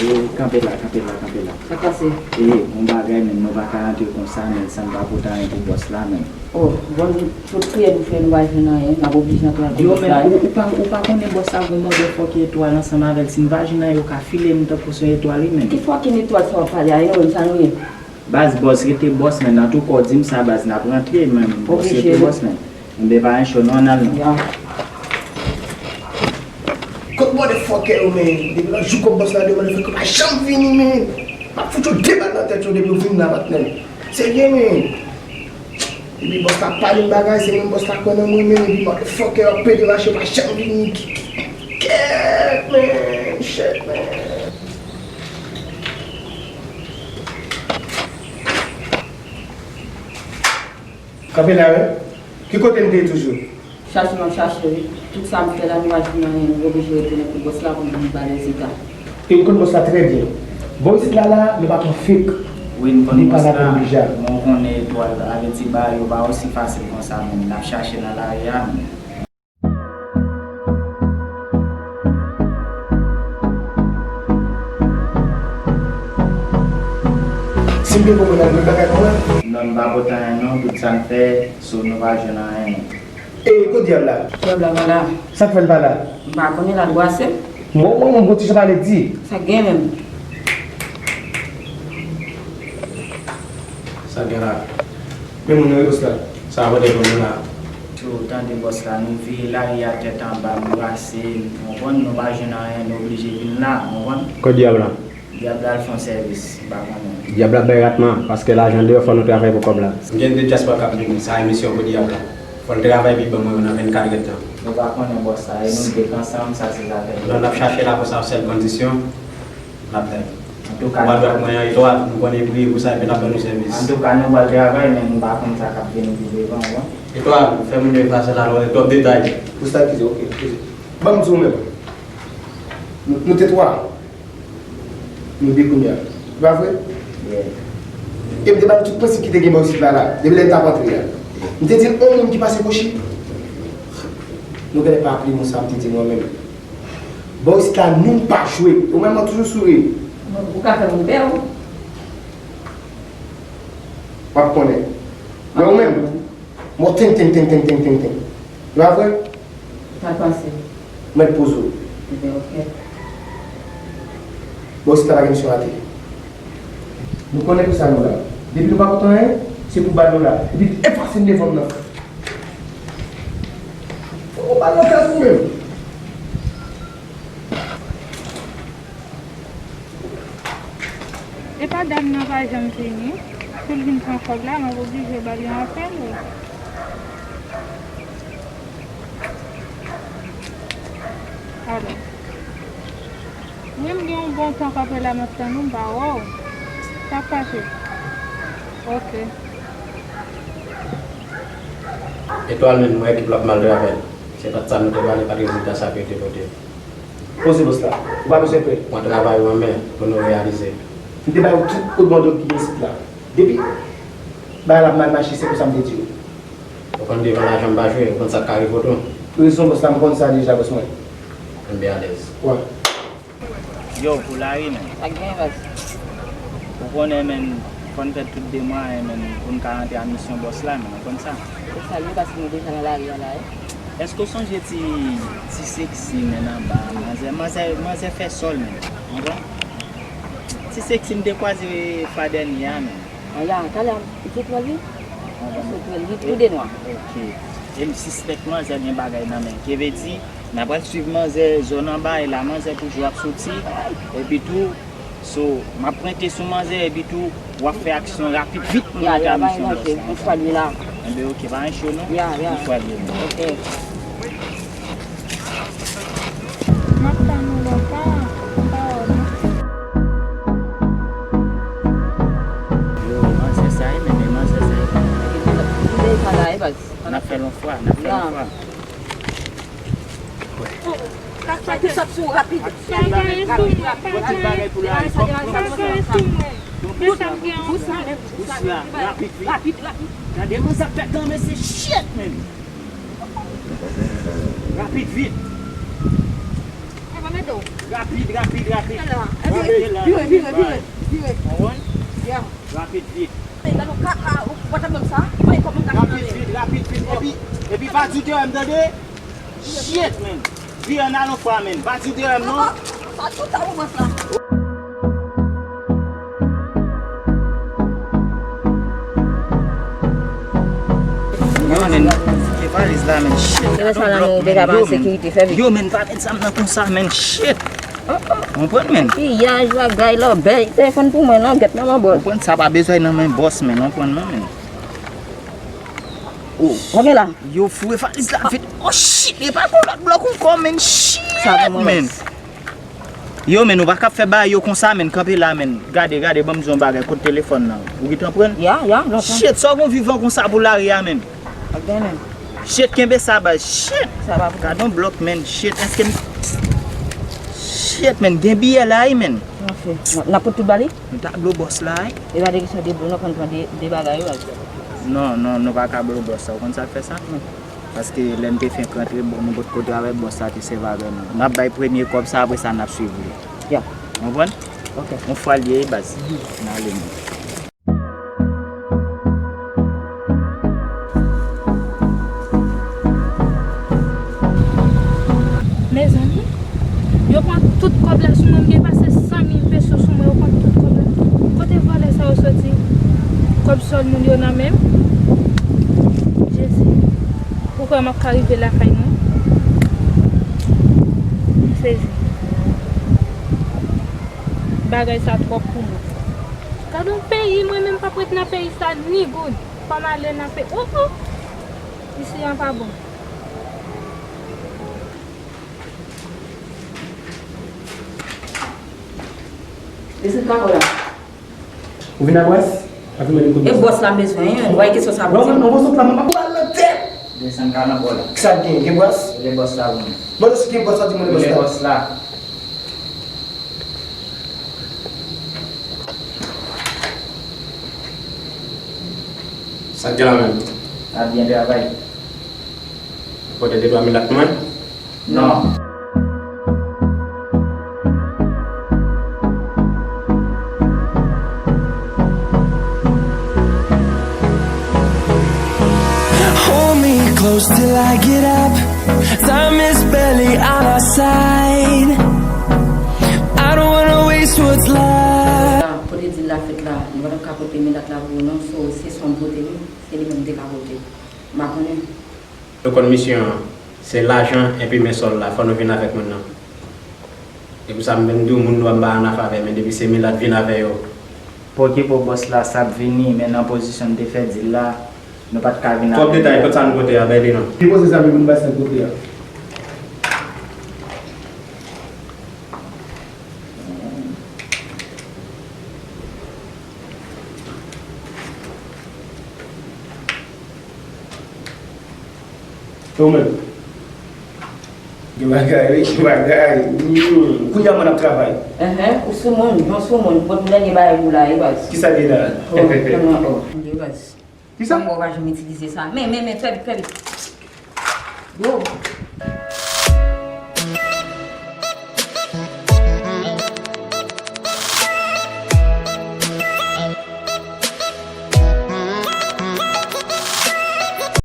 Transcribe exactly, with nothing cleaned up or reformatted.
E, kanpe la, kanpe la, kanpe la. Sa k pase? E, yon bagay, men nou pa ka antre konsa, men san n pa pote anyen pou bòs la, men. Oh, bon, tout priyè nou fè, nou pa jwenn anyen, n ap oblije antre anpil. Yo, men, ou, ou pa, ou pa konnen bòs la gon mòde fòk etwal ansanm avè l, si n pa jwenn anyen, yo ka file n tankou se yon etwal, wi, men. Ki fòk etwal sa w ap pale a, e nou menm, sa nou ye? Baz, bòs rete bòs, men nan tou kò w di m sa, baz, n ap rantre, men bòs rete bòs, men. Enben, pa gen cho non, ann al non. Ya. Kot motherfucker yo, men? Depi lòt jou kòb bòs la de motherfucker pa janm vini, men. M ap fout yo de bal nan tèt yo depi yo vin la, patnè. Serye, men. Depi bòs la pa vin bagay, se menm bòs la kwè nan mwen, men. Epi motherfucker yo ap pede mache pa janm vini. Kèt, men. Shit, men. Kanpe la, wi. Ki kote n te ye toujou? Chache m ap chache, wi. Tout sa m fè la, nou pa jwenn anyen. Nou oblije retounen pou bòs la pou nou ba rezilta. E ou konn bòs la trè byen. Bò isit la, la, nou pa pran fake. Wi, m konn bòs la. Li pa la pou nou deja. Bon, konnen etwal avèti ba yo pa osi fasil konsa, men n ap chache nan lari a, men. Si m te konprann anpil bagay pou mwen. Non, n pa pote anyen non, tout sa n fè, so nou pa jwenn anyen non. E, kot dyab la? Dyab la pa la. Sa k fè l pa la? M pa konnen, l al brase. Mwen, mwen, mwen, bon, ti jan pale di. Sa gen menm? Sa gen la? Men moun yo, bòs la. Sa a pote pou nou la. Yo, tande bòs la, nou vire lari a tèt anba, nou brase, nou konprann, nou pa jwenn anyen, nou oblije vin la, ou konprann? Kot dyab la? Dyab la al fè yon sèvis, m pa konnen. Dyab la bay ratman, paske lajan deyò, fò nou travay pou kòb la. M gen de dyaspora k ap vini, sa emisyon pou dyab la. Fò l travay pi bon, mwen, nan vennkat èdtan. Nou pa konnen bòs la, e nou de k ansanm, sa se zafè nou. Lè n ap chache la konsa, sèl kondisyon, n ap fè. Antouka, nou pral dwat mwen an, Etwal, nou konnen priye pou sa, epi n ap ban nou sèvis. Antouka, nou pral travay, men nou pa konn sa k ap vini pi devan, bon. Etwal, fè moun yo efase la, nou wè twòp detay. Pou sa, eskize, oke, eskize. Ban m di w menm. Nou, nou te twa. Nou de kounye a. Se pa vre? Yeah. E m te ba nou tout prensip ki te gen bò isit la, la. Depi lè n t ap antre a. M te di l, on moun ki pase kwochi. Nou genlè pa aplike m sa m te di mwen menm. Bò isit la, nou pa jwe. Ou menm, mwen toujou souri. Ou ka fè moun pè, wi. W ap konnen. Men ou menm, mwen teng, teng, teng. E pa vre? Sa k pase? Mèt poze w. Ebyen, oke. Bò isit la pa gen misyon rate. Nou konnen pou sa nou la. Depi nou pa kontan anyen, se pou ba nou la. Epi efase m devan m nan. Ou pa nan tèt ou menm. Epa dam nan pa janm vini. Pou l vin pran kòb la, m ap oblije ba l yon apèl, wi. Alo. Wi, m gen yon bon tan kanpe la, m ap tann ou, m pa wè w. Sa k pase? Oke. Etwal menm, mwen ekip la ap mal travay. Se pa t sa nou te pale, pa t rezilta sa ke yo te pote. Poze bòs la. Ou pa bezwen pè. Pran travay ou an men pou nou reyalize. M te ba yo tout òd mòdòd ki gen isit la. Depi bagay la ap mal mache, se konsa m te di yo. Ou konn devan lajan m pa jwe, ou konn sa k ka rive w tou. Rezon bòs la, m konn sa deja, bòs mwen. M byen alèz. Wè. Yo, pou lari, men. Sa k gen, baz? Ou konnen, men, fò n fè tout demwayen, men, pou n ka rantre a misyon bòs la, men, ou konn sa. Se sa l ye, paske nou deja nan lari a la, wi. Èske w sonje ti, ti seksi, men, anba a, manzè, manzè, manzè fè sòl, men, ou konprann? Ti seksi m te kwaze fwa dènye a, men. Aya, talè a, ou sot pran li? Ou sot pran li, tou de nwa. Ok. E m sispèk manzè gen bagay nan men. Ke vle di, n a pral swiv manzè zòn anba e la manzè toujou ap soti. Epi tou, so, m ap pwente sou manzè epi tou, w ap fè aksyon rapid vit pou nou rantre a misyon bòs la. Yon fwa li la. Enben, ok, pa gen cho non. Ya, ya. Yon fwa li la. Ok. M ap tann ou lontan, m pa wè w non. Yo, manzè sa ye, men, men manzè sa ye. N ap fè l yon fwa, n ap fè l yon fwa. Sa ki sòt sou rapid. Rapid, rapid, rapid. Rapid, rapid. Rapid, rapid. Rapid, rapid. Rapid, rapid. Gade manzè ap fè kanmen se shit, men. Rapid vit. Rapid, rapid, rapid. Vire, vire, vire, vire. Konprann? Rapid, vit. Rapid, vit, rapid, vit. Epi, epi pa di w te wè m, tande? Shit, man. Vire an alon fwa, man. Pa di w te wè m, non. Sa tout sa romans la. Yo, men, ki valiz la, men, shit. Yo, men, pa met zam nan konsa, men, shit. Konprann, men. Piyaj, bagay, lòbèy, telefòn pou mwen, non, gèt manman bòs. Konprann, sa pa bezwen nan men bòs, men, konprann, non, men. Oh. Konbyen la? Yo, foure valiz la vit. Oh, shit, e pa gon lòt blòk ankò, men, shit, men. Yo, men, nou pa kab fè bagay yo konsa, men. Kanpe la, men. Gade, gade, ban m di yon bagay, kot telefòn nan. Ou gentan pran l? Ya, ya, lontan. Shit, sa w gon vivan konsa pou lari a, men. Ok, men. Shit, kenbe sa, baz. Shit. Sa va pou... Gade yon blòk, men. Shit, èske m... Shit, men. Gen biyè la, wi, men. N ap fè. N ap, n ap pot tout ba li? Nou ta blow bòs la, wi. E pa de kesyon de blow, nou konn pran de, de bagay, wi, baz. Non, non, nou pa ka blow bòs la. Ou konn sa k fè sa? Paske lè n te fenk rantre, bon, nou potko travay, bòs la te sèvi avè nou. N ap bay premye kòb sa, apre sa n ap swiv li. Ya. Konprann? Ok. Yon fwa l ye, baz. N ale, men. Mezanmi, yo pran tout kòb la sou mwen, m gen pase san mil peso sou mwen, yo pran tout kòb la. Kote vòlè sa yo soti? Kòb sòl moun yo nan men m. Jezi. Ou kwè m ap ka rive lakay mwen? M sezi. Bagay sa twòp pou mwen. Gad yon peyi, mwen menm p ap ret nan peyi sa ni goud. Fò m ale nan peyi. Oh, oh! Isi an pa bon. Desann kapo la. Ou vin ak bòs? Ap vin mande m kote bòs la. E bòs la m bezwen, wi. Ou wè kesyon sa pou di. Bon, mwen, mwen, sot la, mwen pa pral nan tèt. Desann ka nan bò la. Kisa k gen? Gen bòs? Rele bòs la pou mwen. Bon, si gen bòs la, di mwen bòs la. Rele bòs la. Sa k gen la menm? N ap byen travay. Ou pote de twa milat pou mwen? Non. Hold me close till I get up. Time is barely on our side. I don't wanna waste what's left. Kote dil la fèt la, nou pa t ap ka pote milat la pou ou non, so se sa w pote wi, se li menm m te ka pote. M pa konnen. Nou konn misyon an, se lajan epi men sòl la, fò nou vin avèk moun nan. E pou sa m menm di w, moun nwa m pa an afè avè, men depi se milat vin avè yo. Pòkipè w bòs la, sa ap vini, men nan pozisyon n te fè dil la, nou pa t ka vin avè l. Twòp detay, kot sa nou pote a, bay li non. Depoze zam yo pou n bay sa n pote a. Ou menm. Gen bagay, wi, gen bagay. Hmm. Kounye a mwen ap travay. Enhen, ou sou moun, yon sou moun. Bon, dènye bagay pou la, wi, baz. Kisa gen la? Oh, oh, oh. Wi, baz. Kisa? Mwen pa janm itilize sa. Men, men, men, fè vit, fè vit. Yo.